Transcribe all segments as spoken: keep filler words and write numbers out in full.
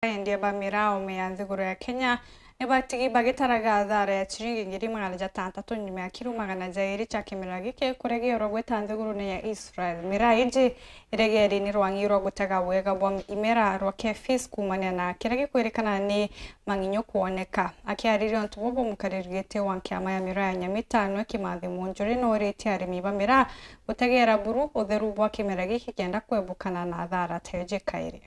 Endia ba miraa oome ya nthiguru ya Kenya ni batigi bagitaraga athara ya ciringi ngiri magana jatantatu nyuma ya kiro magana jairi cia kimera giki kuregeerwa gwita nthigurune ya Israel. Miraa iji iregeeri ni rwang'i rwa gutega bwega bwa imera rwa KEPHIS kuumania na kiria gikwirikana ni mang'inyu kwoneka. Akiariria untu bubu, mukariri giti wa nkiama ya miraa ya Nyamita, Anwe Kimathi Munjuri, nooritie arimi ba miraa gutegeera buru utheru bwa kimera giki kenda kwebukana na athara ta iji kairi.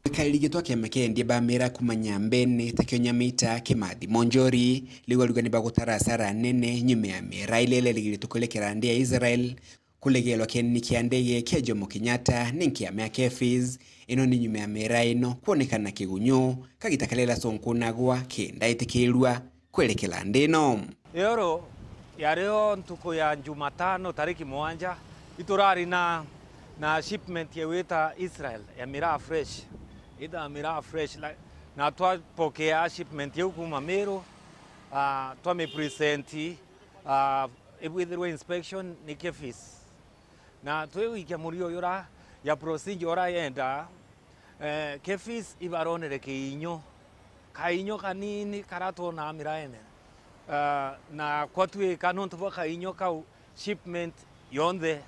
Mwikari gitwa kiama kia endia ba miraa kuuma Nyambene, takio Nyamita Kimathi Monjori, riu aruga ni bagutara asara nene nyuma ya miraa iria irerigirite kurekera nthi ya Israel kuregeerwa kienini kia ndege kia Jomo Kenyatta ni nkiama ya KEPHIS. Ino ni nyuma ya miraa ino kwonekana kigunyu kagita karia iracunkunagwa kenda itikirua kwerekera nthi ino. Eoro yario ntuku ya Jumatano tariki mugwanja, iturari na, na shipment ya gwita Israel ya miraa fresh. Ita miraa fresh, la-, na twapokea shipment iu kuuma Meru, ah, twamipresent, ah, ibwithirwe inspection ni KEPHIS. Na twiwikia murio uyu ura ya procedure ura yenda, eh, KEPHIS ibaronere kiinyo, kainyo kanini karia twonaa miraene. Eh, na kwatwika nontu bwa kainyo kau, shipment yonthe,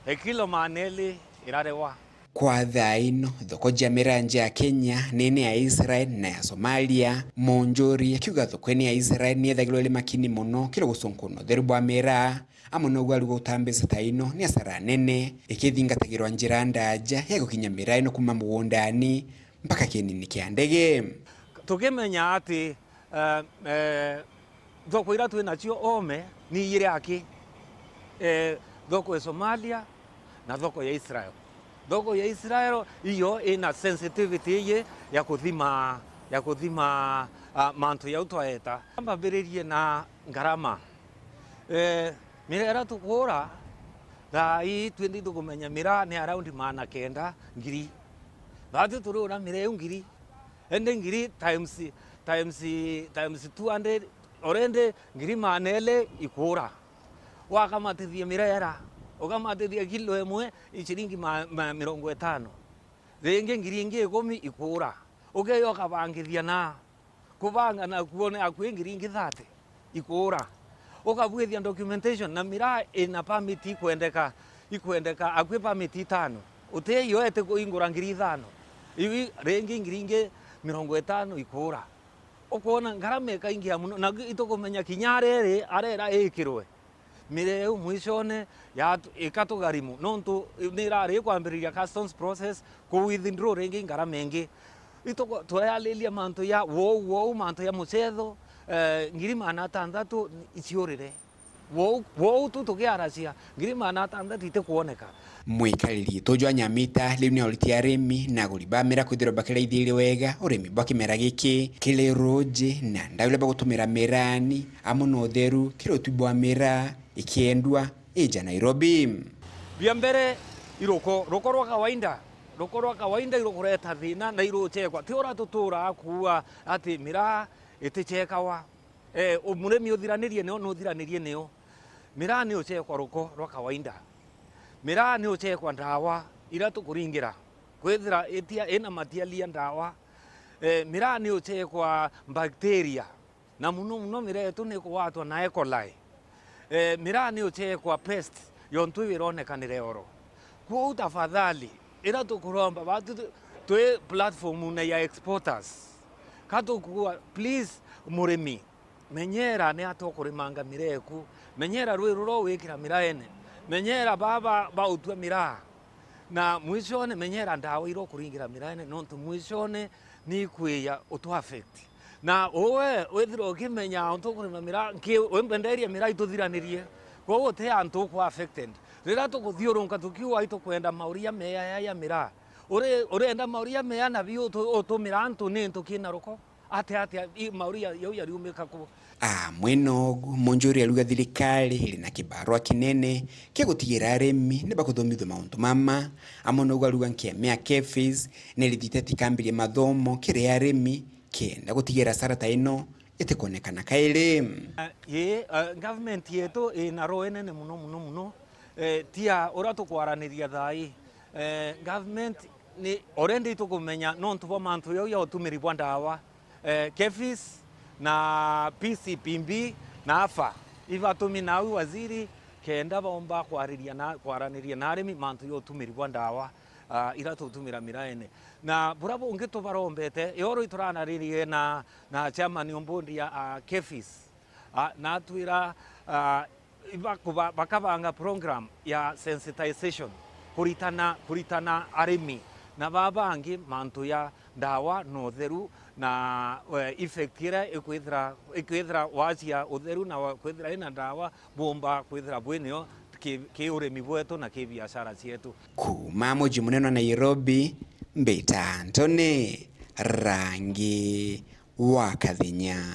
ekilo maana eli irarewa. Kwa thaa ino, thoko cia miraa nja ya Kenya, nene ya Israel na ya Somalia, Monjori akiuga thoko ino ya Israel ni ethagirwa iri makini mono kiri gucunkuna utheru bwa miraa. Amwe nouga aruga uta mbeca ta ino ni asara nene, ikithingatagirwa njira ndaja ya gukinya miraa ino kuuma mugundani mpaka kienini kia ndege. Tukimenya ati, eh, eh, thoko iria twi nacio oome ni ijiri aki, eh, thoko ya Somalia na thoko ya Israel. Thoko ya Israel iyo ina sensitivity iji ya kuthima, ya kuthima, ah, mantu jau twaeta. Mbambiririe na ngarama. Eh, miraa iria tukuura, thaa ii twi nthi tukumenya miraa ni around maana kenda, ngiri. Baatwi turiura miraa iu ngiri, indi ngiri times, times, times two hundred, already ngiri maana eli ikuura. Wakamatithia miraa iria, ukamatithia kilo imwe i ciringi ma-, ma-, mirongo itano. Ringi ngiri ingi ikumi ikuura. Ukeeja ukabangithia na kubanga na kuone akui ngiri ingi thirty ikuura. Ukabwithia documentation na miraa ina permit ikwendeka, ikwendeka akui permit itano. Utiyo eti kuingura ngiri ithano. Iu ringi ngiri ingi mirongo itano ikuura. Ukoona ngarama ikaingia mono, na itukumenya kinya areri arera ikirwe. Miraa iu mwishone yatu-, ikatugharimu, nontu ni irari ikwambiriria customs process, ku withdraw ringi ngarama ingi. Ituko-, tureyariria mantu ya wou, wou, mantu ya mucetho, eh, ngiri maana atantatu iciurire. Wou, wou tu tukiaracia, ngiri maana atantatu itikwoneka. Mwikariri giti jwa Nyamita riu ni auritie arimi na aguri ba miraa kwithirwa bakiraithiria wega urimi bwa kimera giki kiri ruuji na ndawa iria bagutumira miraani, amwe na utheru kiri utwi bwa miraa ikiendwa ija Nairobi. Bia mbere i ruko, ruko rwa kawaida, ruko rwa kawaida irukureta thina na iruchekwa. Ti uria tuturaa kuua ati miraa iticekawa. Eh, u-, murimi uthiranirie nio, nuthiranirie nio. Miraa ni uchekwa ruko rwa kawaida. Miraa ni uchekwa ndawa iria tukuringira. Kwithira itia-, ina matialia ndawa. Eh, miraa ni uchekwa bacteria. Na muno muno miraa yetu ni kugwatwa na E. coli. Eh, miraa ni uchekwa pest yontu iu ironekanire oro. Kwou tafadhali, iria tukuromba, batu tu-, twi platform na ya exporters. Ka tukua, please, murimi, menyera ni atia ukurimanga miraa eku. Menyera rwi ruria ugwikira miraene. Menyera baba bautua miraa. Na mwishone, menyera ndawa iria ukuringira miraene, nontu mwishone ni ikwija utu affect. Na uwe withirwa ukimenya untu ukurima miraa, nki-, wimbenderia miraa ituthiranirie. Kwou uti antu uku affected. Riria tukuthiurunka tukiuga itukwenda mauria meya ya, ya miraa, uri-, urenda mauria meya na biu utu-, utumira antu ni ntu kina ruko. Atia, atia, i mauria jau yariumika ku? Amwe na ugu, Munjuri aruga thirikari iri na kibarua kinene kia gutigira arimi ni bakuthomithua mauntu mama. Amwe na ugu aruga nkiama ya KEPHIS ni irithite tikambirie mathomo kiri arimi kenda gutigira asara ta ino itikonekana kairi. Ah, ii, ah, government yetu ina role inene muno, muno, muno. Eh, tia uria tukwaraniria thaa ii. Eh, government Ni already tukumenya nontu bwa mantu jau ya utumiri bwa ndawa, eh, KEPHIS na P C P B na AFA ibatumi nau waziri kenda baumba kwariria na kwaraniria na arimi mantu ya utumiri bwa ndawa, ah, ira tutumira miraene. Na bura bungi tubarombete, ioro ituranaririe na, na chairman ombondi ya, ah, KEPHIS, ah, natwira, ah, ibakuba-, bakabanga program ya sensitization kuritana, kuritana arimi na babangi mantu ya ndawa na utheru na, eh, effect iria ikwithira, ikwithira wacia utheru na wa-, kwithira ina ndawa, bumba kwithira bwinio ki, ki urimi bwetu na ki biashara cietu. Kuuma muji munene wa Nairobi, mbita Anthony Rangi wa Kathinya.